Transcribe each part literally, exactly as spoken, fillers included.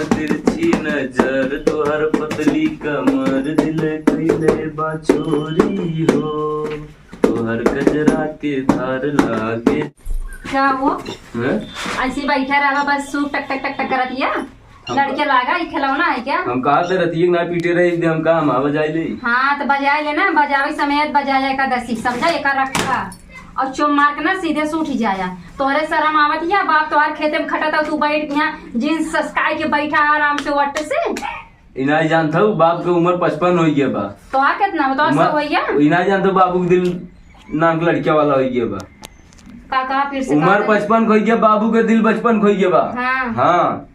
तिरछी नजर तोहर पतली कमर दिल कइले बा चोरी हो, तोहर गजरा के धार लागे। का हो? हैं? ऐसे बैठा रहा बस, सूप टक टक टक टक करत या? हम लड़के लागा, ई खिलौना है क्या? हम कहा थे रतिये ना पीटे रहे, एक दिन हम कहा हम बजाई ले। हाँ, तो बजाए ले ना, बजावे समय बजाया एकादशी, समझा? एका रखा। और चुम मार के ना सीधे से उठ जाया। तोहरे शर्म आवत या, बाप तोहार खेते में खटत, तू बैठ के यहाँ जींस ससकाए के बैठा आराम से वट से। इनाई जानत हूँ, बाप के उम्र पचपन हो गया बा। तोहार कितना बा? तोहार उम्र, सौ हो गया? इनाई जानत हूँ, बाबू के दिल नाक लड़किया वाला हो गया बा। का कहा फिर से उम्र कहा? पचपन हो गया, बाबू के दिल बचपन हो गया बा। हाँ। हाँ।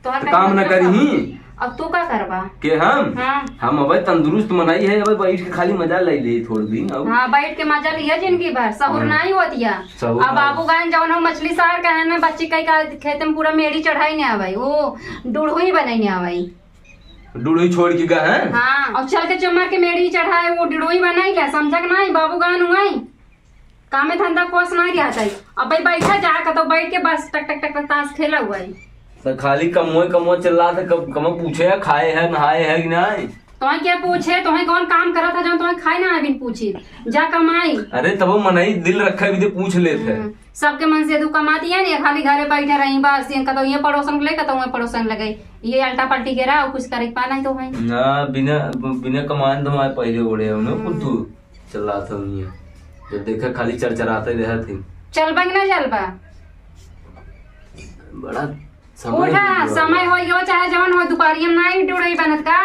तोहार तो का काम न मतलब करी बा? ही? अब तू का करबा? के हम? हाँ। हम अबे तंदुरुस्त मनई है, अबे बैठ के खाली मजा ले ले थोड़ दिन, अब। हाँ, बैठ के मजा लिया जिंदगी भर, सहूर हाँ। नहीं होतिया। सहूर अब ना। बाबू गायन जवन हो मछली सार कहे ना, बच्ची कई का खेते में पूरा मेड़ी चढ़ाई नहीं आवे, वो डुड़हुई बनाई नहीं आवे। डुड़हुई छोड़ के गए हैं? हाँ, और चल के चुम्मर के मेड़ी चढ़ाए, वो डुड़हुई बनाई ले, समझक नहीं, बाबू गायन हुआई। कामे धंधा कोस नहीं रहता है। अब भाई बैठा जा, कतो बैठ के बस टक टक टक टक ताश खेला हुआ है। तो खाली कमोए कमोए चिल्लात है, कब, कमो पूछे है, खाए है, नहाए है कि नहीं? तोहे क्या पूछे, तोहे कौन काम करत है, जौन तोहे खाए ना बिन पूछी? जा कमाई। अरे तब वो मनई दिल रखा भी तो पूछ लेत है। हम्म, सबके मन से तू कमाती है नहीं, खाली घरे बैठे रही बस, ये कतो ये पड़ोसन के ले, कतो ये पड़ोसन लगे, ये अल्टा पल्टी के रहा, कुछ करे के पा नहीं तो है। ना, बिना, बिना कमाए धमाए पहले ओढ़े हो ना, हम्म। कुल तू। चलात हूँ ये। जब देखा खाली चरचराते रहत ही। चलबा कि ना चलबा? बड़ा समय उठा, हो गया। समय हो गयो, चाहे जवन हो, दुपहरिया में नाई डुड़ई बनत का?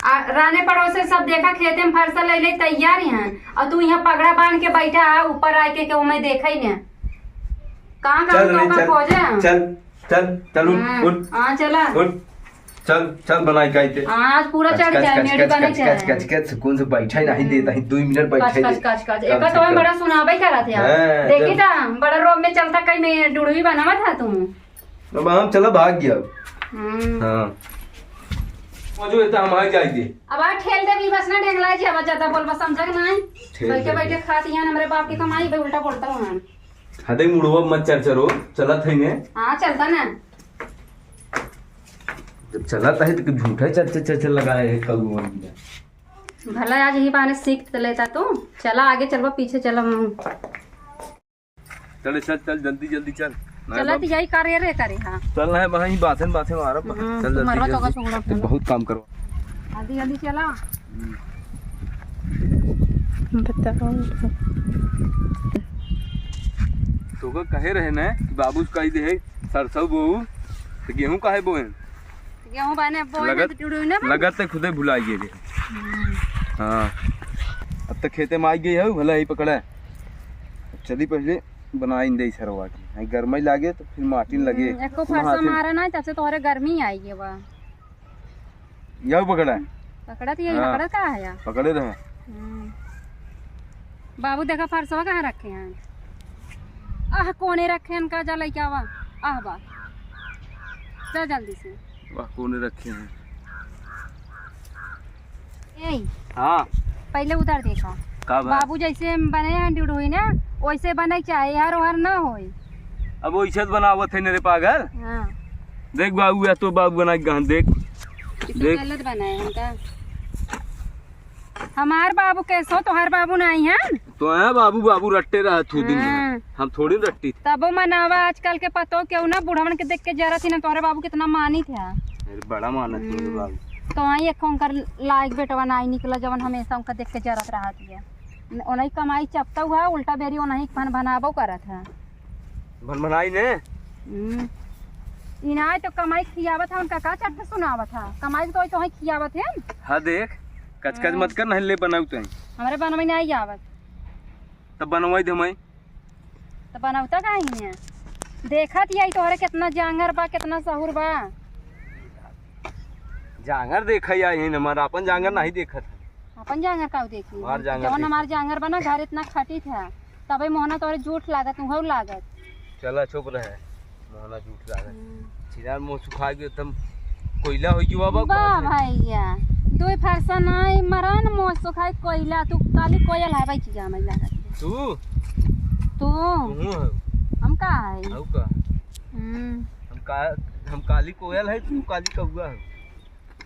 आ, राने पड़ोसे सब देखा खेते में फरसा ले ले तैयार हैं, और तू यहाँ पगड़ा बांध के बैठा है, ऊपर आके के ओमे देखा ही ना। कहाँ चल कहाँ रे, तो चल, खोजे? चल। चल, चल, उठ, हाँ, उठ, हाँ, चला। उठ। चल, चल, बनाई काई ते। हाँ, आज पूरा कच, चढ़ कच, जाए, कच, मेरी कच, बने कच, कच, चढ़े। कच, कच, सुकून से बैठा ही नहीं हम्म। देता ही, दो मिनट बैठा ही कच, दे। कच, कच, कच। कल एका से तो हम कर। बड़ा सुनाबे करत है। हाँ, देखी चल। था, बड़ा रोब में चलता कहीं में डुड़वी बनावा था तू। अब हम चला भाग गया। हम्म। हाँ। मजो इतना हम आ जाएंगे। अब आ ठेल दे भी बस ना ढेंगला जी, अब ज्यादा बोल बस समझा कि नहीं? ठेल बैठे दे। बैठे खाती हैं हमरे बाप की कमाई, बे उल्टा बोलता हूँ हम। हाँ, देख, मुड़वा मत चरचरो, चलत है ने। हाँ, चलता ना। जब चलत है, तो झूठा चरचर, चरचर लगाए है कौआ। भला आज ही बहाने सीख त लेता तू। चला, आगे चलबा, पीछे चलम। चले, चल, चल, जल्दी, जल्दी चल। नहीं, चलत बाबू। यही करे रे करे, हाँ। चल, नहीं, वहीं बाथन, बाथन मारब। हम्म, चल, तू जल्दी, मरवा जल्दी। चौका छोड़ा तो अपना। बहुत काम करो। जल्दी, जल्दी चला। हम्म। बताओ। तो का कहे रहे न कि बाबू से कही दे है सरसों बोऊ, तो गेहूं काहे बोए? गेहूं बाने बोए लगत, न तो टुड़ू न बन। लगत तो खुदे भुला गए रे। हम्म। हाँ, अब तो खेते में आ गई है, भला ही पकड़ा है। चली पहले बनाई दे सरवा की, नहीं गरमाई लागे तो फिर माटी न लगे। हम्म, एको फरसा मारा ना, तब से तोहरे गर्मी आई गई बा। यहू पकड़ा है? पकड़ा तो यही हाँ। पकड़ा का है यार? पकड़े रहे। हम्म। बाबू देखा फरसवा कहाँ रखे हैं? आह, कोने रखे हैं इनका, जा लइके आवा। आह बा। जा जल्दी से। वाह, कोने रखे हैं? ए, हाँ। पहले उधर देखा। का बा? बाबू जैसे बने हैं डुडुई ना, वैसे बने के चाहे, यार, ओहर ना होई। अब वैसे तो बनावत है न रे पागल। हाँ। देख बाबू, या तो बाबू बना के गहन देख। ये तो देख। गलत बनाए हैं का? हमार बाबू कैसो, तोहार बाबू नहीं है। तो है बाबू, बाबू रट्टे रहा थू दिन भर। हाँ। हम थोड़ी रट्टी थे। तबो मनावा, आजकल के पतो केहू ना बुढ़वन के देख के जरा थी ना, तोहरे बाबू कितना मानी थे। अरे बड़ा मानत थे हम्म। बाबू। तो आई एक उनकर लायक बेटवा नाई निकला, जवन हमेशा उनका देख के जरत रहत है। ओनही कमाई चपता हुआ, उल्टा बेरी ओनही भन भनाबो करत है। भन भनाई ने? हम्म। इनाय तो कमाई खियावत है, उनका का चट्ट सुनावत है? कमाई तो, तो ही खियावत है। हाँ देख, कचकच हाँ। मत कर, नहीं ले बनाऊ तो। हमरे बनवे नहीं आवत। तब बनवाई दे मैं। तो बनौता काहे हियाँ? देखत ही आई तोहरे कितना जांगर बा, कितना सहूर बा। जांगर देखा ही आई है, हमारा अपन जांगर नहीं देखत है। अपन जांगर का देखी? हमार जांगर जवन देखी। हमार जांगर बा ना, घर इतना खटी था, तबे मोहना तोहरे जूठ लागत, उहौ लागत। चला चुप रहे, मोहना जूठ लागत। हम्म। छिनार मुंह सुखा गयो, तम कोयला हो गयो बाबा, बा कहत है। भैया, दो फरसा नहीं मरन, मुंह सुखाई कोयला, तू काली कोयल है भाई, चीजा में लागत। तू? तू? तू हो? हम का है? हऊ का? हम्म। हम का, हम काली कोयल है, तू काली कौआ है।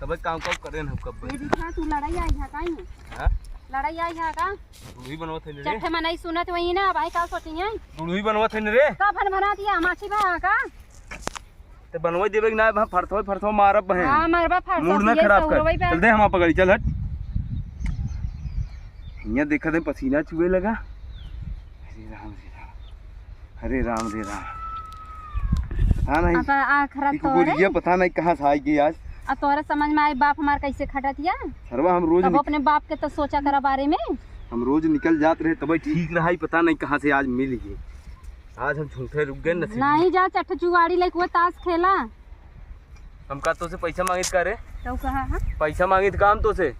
तबे काम काम करे न हम कब। ये दिखा, तू लड़ाई आई है का ये? हाँ? लड़ाई आई है का? तू ही बनवत है रे। चट्ठे मनई सुनत वही ना, भाई का सोची है? तू ही बनवत है रे। का भन भना दिया, माछी बा का? ते बनवाई देबे कि ना, हम फरथवा फरथवा मारब बहन। हाँ, मारबा फरथवा, मूड ना ये खराब कर। सहुरवई पे। चल दे, हम पकड़ी, चल हट। हियाँ देखत है, पसीना चुए लगा। अरे राम रे राम, अरे राम रे राम। पता नहीं, अब आखरत ई तोरे। कुकुरिया पता नहीं कहाँ से आई गई आज। अब तोरे समझ में आई, बाप हमार कैसे खटतिया। सरवा, हम रोज तब निक- अपने बाप के तो सोचा करा बारे में। हम रोज निकल जात रहे, तबे ठीक रहा, ई पता नहीं कहाँ से आज मिल गई। आज हम झूठे रुक गए नसीब। नहीं जा चट्ठ जुआड़ी लेके वो ताश खेला। हम का तोसे पैसा मांगित का रे? तो कहा, हाँ? पैसा मांगित का हम तोसे?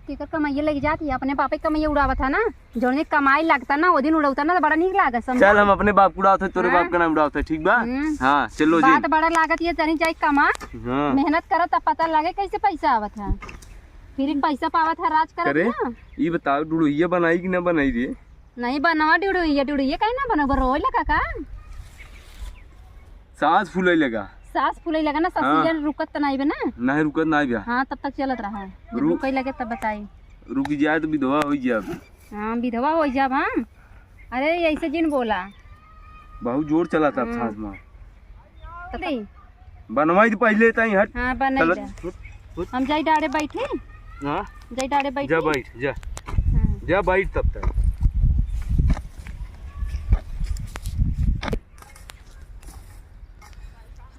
केकर कमाइए लग जाती है, अपने पापे के कमाइए उड़ावत है ना। जौने कमाई लगता ना, वो दिन उड़ौता ना, तो बड़ा नीक लागत, समझा? चल, हम अपने बाप के उड़ावत है, तोरे हाँ। बाप का नाम उड़ावत है, ठीक बा? हम्म। हाँ, चलो जी। बात बड़ा लागत, ये तनी जाए कमा, हाँ। मेहनत करत, तब पता लागे कैसे पैसा आवत है। फिर एक पैसा पावत है, राज करत करे, ना। ई बताओ, डुड़ुहिया बनाई कि ना बनाई रे? नहीं बनवा डुड़ुहिया, डुड़ुहिया काहे ना बनवा, रोए लगा का? सांस फूले लगा। सांस फूले लगा ना, हाँ। ससियन रुकत त नाई बे ना। नहीं रुकत नाई बे। हाँ, तब तक चलत रहा। जब रु- रुके लगे तब बताई। रुक जाए तो विधवा हो जाब। हाँ, विधवा हो जाब हम। अरे, ऐसे जिन बोला। बहुत जोर चला था हम्म। सांस में। तो नहीं। बनवाई तो पहले ताई हट। हाँ, बनाई चल, जा। उठ, उठ। हम जाई डाड़े बैठी। हाँ। जाई डाड़े बैठी। जा बैठ, जा। हाँ। जा बैठ तब तक।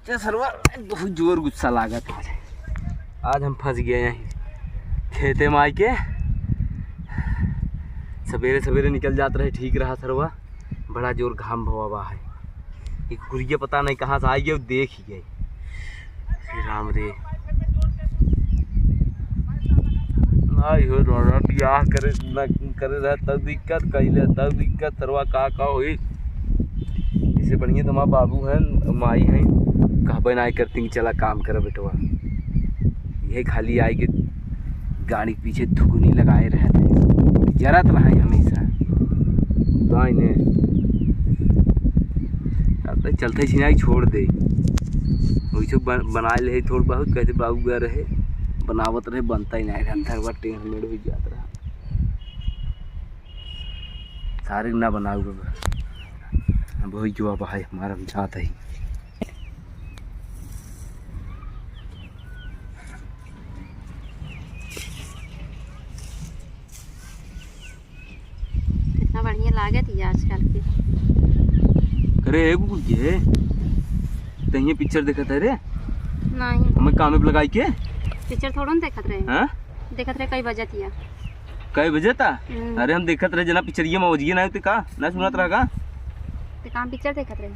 ते सरवा बहुत जोर गुस्सा लागत है। आज हम फंस गए हैं खेते में आइके। सवेरे सवेरे निकल जात रहे, ठीक रहा सरवा, बड़ा जोर घाम भवा बा है। एक कुकुरिया पता नहीं कहाँ से आई गई, देख ही गई। हे राम रे। आई हो दादा, बियाह करे न करे रहे तब दिक्कत, कैले तब दिक्कत, सरवा का का होई। इसे बढ़िया तो हमार बाबू हैं, माई हैं, कहबे ना करती कि चला काम कर बेटवा। यही खाली आई के गाड़ी के पीछे थुकनी लगाए रहते, जरत रहे हमेशा। तो इन्हें चलते चलते छिनाई छोड़ दे। वैसे बन-, बनाए ले थोड़ बहुत, कहते बाबू गए रहे, बनावत रहे, बनता ही नहीं, अंधर बा, टेढ़ मेढ़ हो जात रहा। सारे ना बनाओ बाबा। अब वही जो अब है हमारा, हम जात है। कितना बढ़िया लागत ही आजकल के। अरे एगो कुछ है, तहिए पिक्चर देखत है रे। नहीं। हमें कामे पे लगाई के? पिक्चर थोड़ो न देखत रहे। हाँ? देखत रहे कई बजत या। कई बजे ता? हम्म। अरे हम देखत रहे जना पिक्चरिया में ओजिए ना होते का? ना सुनत रहा का? ते काम पिक्चर देखत रहे।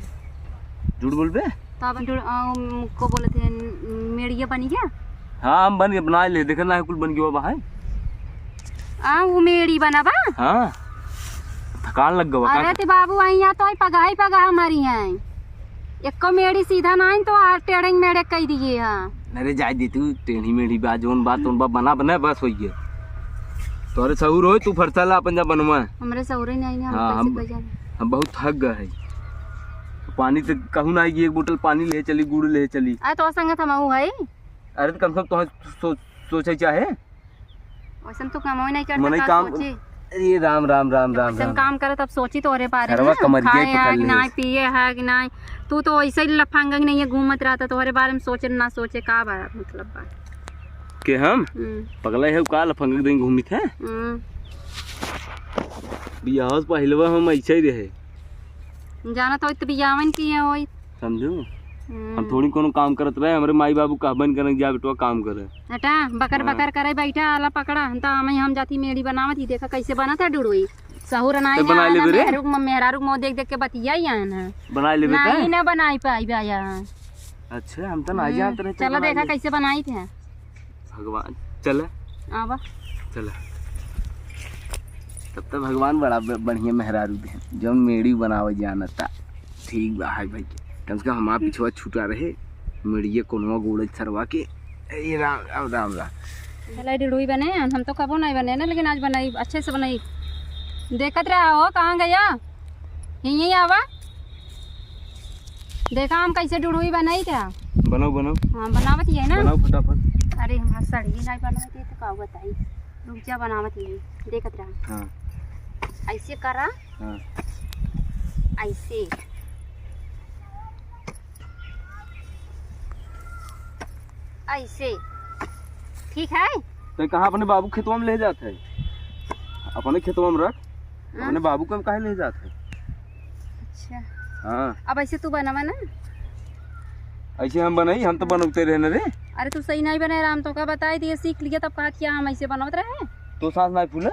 झूठ बोलबे? तो अब डुल-, अ, उम, को बोलत हैं, मेड़िया बनी क्या? हाँ, हम बन, बना ले, देखत ना है, कुल बन गया बा है। आ, वो मेड़ी बना बा? हाँ। थकान लग गवा का? अरे ते बाबू, आई यहाँ तो आई पगहा ही पगहा हमारी हैं। एको मेड़ी सीधा ना आई तो आ टेढ़े मेढ़े कई दिए हाँ। अरे जाए दे तू, टेढ़ी मेढ़ी बा, जोन बा, तोन बा, बना, बना, बस होइए। तोरे सहूर होई, तू फरसा ला अपन जा बनवा। हमरे सहूरे नहीं, हम हाँ, कैसे हम, कर जाना? हम बहुत थक गए हैं। पानी से कहूँ ना कि एक बोतल पानी ले चली, गुड़ ले चली। अरे तो संगत हम है। अरे तो कम से कम तो सो-, सोचे चाहे। वैसन तो कमाई नहीं करता, मनई का काम, सोची? अरे राम, राम, राम, राम, वैसन राम। काम करत, अब सोची तोहरे बारे में। सरवा कमरिया खाए पकड़ है कि ले। नहीं, पिए है कि नहीं। तू तो वैसे ही लफंगा कि नहीं है, घूमत रहता, तोहरे बारे में सोचे ना सोचे, का बा, मतलब बा? के हम? हम्म। पगला है का, लफंगा के दिन घूमित है? हम्म। बियाह से पहलवा हम ऐसे ही रहे। जानत होई त बियाहन किए होई। समझू? हम्म। हम थोड़ी कोनो काम करत रहे, हमरे माई बाबू कहबन करन, "जा बेटवा काम करे।" हटा, बकर हाँ। बकर करे बैठा, आला पकड़ा, हम त हम, हम जाती मेड़ी बनावत ही, देखा कैसे बनत है डुड़ुई। सहूर ना तो आया बनाए है, लेबे रे। मेहरारू, मेहरारू मुँह देख देख के बतिया ही आया ना। बनाए लेबे नहीं, का? ना बनाई पाई बा यहाँ। अच्छा, हम तो ना हम्म, जानत रहे, तो चला बनाए देखा ले। कैसे बनाई थे। भगवान, चल। आवा। चल। तब तो भगवान बड़ा ब-, बढ़िया मेहरारू दे, जौन मेड़ी बनावे जानता। ठीक बा, हाय भाई, कम से कम हमार पिछवा छूटा रहे, मेड़िए कोनवा गोड़े सरवा के। ए राम, राम, राम, राम। चला, डुड़ुई बने, हम तो कबो नहीं बने ना, लेकिन आज बनाई, अच्छे से बनाई। देखत रहा हो, कहाँ गया? यहीं आवा। देखा हम कैसे डुड़ुई बनाई था। बनाओ, बनाओ। हाँ, बनावत ही है ना। बनाओ फटाफट। अरे, हमार सड़िए नाहीं बनावत है, तो का बताई? रुक जा, बनावत ही है, देखत रहा। हाँ। ऐसे करा। हाँ। ऐसे। ऐसे। ठीक है? तो कहाँ अपने बाबू खेतवा में ले जात है? अपने खेतवा में रख। हाँ। अपने बाबू को हम काहे ले जात है? अच्छा। हाँ। अब ऐसे तू बनावा ना। ऐसे हम बनाई, हम तो बनौते रहे न रे। अरे तू सही नाहीं बनाए राम, तो का बताई दिए, सीख लिया तब कहा कि हम ऐसे बनौत रहे। तो सांस नाहीं फूला?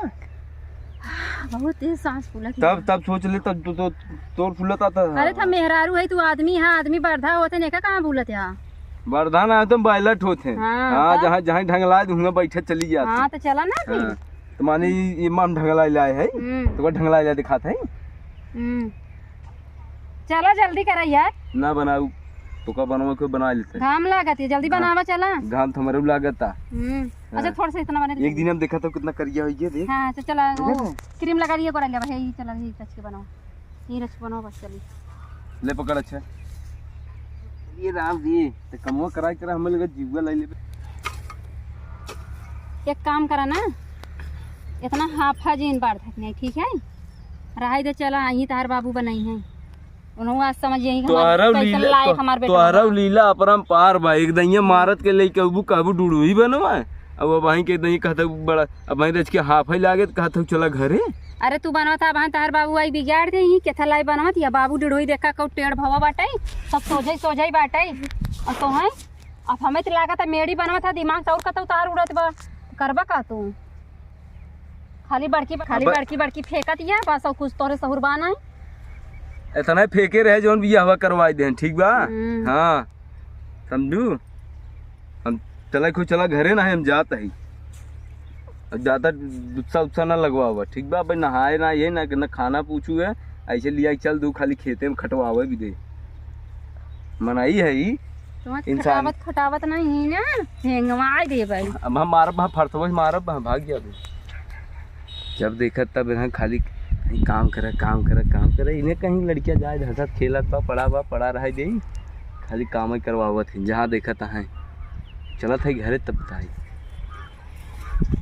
बहुत तेज सांस फूला कि तब, तब सोच ले, तब तो, तो तोर फूलत आता है। अरे, त मेहरारू है, तू आदमी है, आदमी बर्धा होत है, नेका कहाँ फूलत है? बर्धा ना, तुम बायलट होत है। हाँ, हाँ, तब? जहाँ, जहाँ ढंगला दे, हुआं बैठे चली जात है। हाँ, तो चला ना फिर। हाँ, तो माने ये, ये माम ढंगला लाए है, हम्म। तो ढंगला दिखात है। हम्म। चला जल्दी करा यार। ना बनाऊ, तो का बनवा के बना लेते। घाम लागत है, जल्दी हाँ। बनावा चला। घाम तो हमरे लागत था। हम्म। अच्छा, हाँ। थोड़ा सा इतना बने दे। एक दिन हम देखा था कितना करिया हो गया, देख। हाँ, तो चला, देखा वो था? क्रीम लगा दिया, गोरा लिया, भाई, चला, यही रच के बनाओ। यही रच के बनाओ, बस चली। ले पकड़, अच्छा। ये राम जी, ते कमवा कराई करा, हमें लगा जीवा लाई लेबे। एक काम करा ना, इतना हाफा जीन बाढ़ धक नहीं, ठीक है? रहाई दे, चला, यहीं तार बाबू बनाई है। उन्हों आज समझ यही हमार तोहरा कैसन लीला, लायक तो-, हमार बेटा तोहरा बा। लीला अपरंपार बा। एक दइया मारत के लेके अबू कहबू डुडुही बनवा। अब, अब वहीं के दइया कहता बड़ा, अब वहीं रच के हाफे लागे तो कहता चला घरे। अरे तू बनवा था, वहाँ तार बाबू आई बिगाड़ दे, यहीं केथा लाई बनवा थी। बाबू डुडुही देखा कौ टेढ़ भवा बाटे, सब सोझे सोझे बाटे। और तो है, अब हमें तो लागत है मेड़ी बनवा था, दिमाग से और कतौ तार उड़त बा, करबा का तू? खाली बड़की, खाली अब बड़की, बड़की फेंकत ही है, बस और कुछ तोरे सहूर बा नहीं। इतना फेंके रहे जौन बियाहवा करवाई देन, ठीक बा? हम्म। हाँ, समझू? हम चला, कोई चला घरे ना है, हम जात ही। अब ज्यादा गुस्सा उस्सा ना लगवावा, ठीक बा? भाई नहाए ना, ये ना, ना खाना पूछू है, ऐसे लिया चल दू, खाली खेते में खटवावे भी दे। मनाई है ई। तुम्हार इंसान। खटावत, खटावत नहीं ना, हेंगवाए देबै। अब हम मारब, हम फरसबे मारब, हम भाग जाबे। जब देखत तब यहाँ खाली कहीं काम करे, काम करे, काम करे। इन्हें कहीं लड़किया जाए, हंसत खेलत बा, पड़ा बा, पड़ा रहे देई। खाली काम ही करवावत है, जहाँ देखत है। चलत है घरे तब बताई।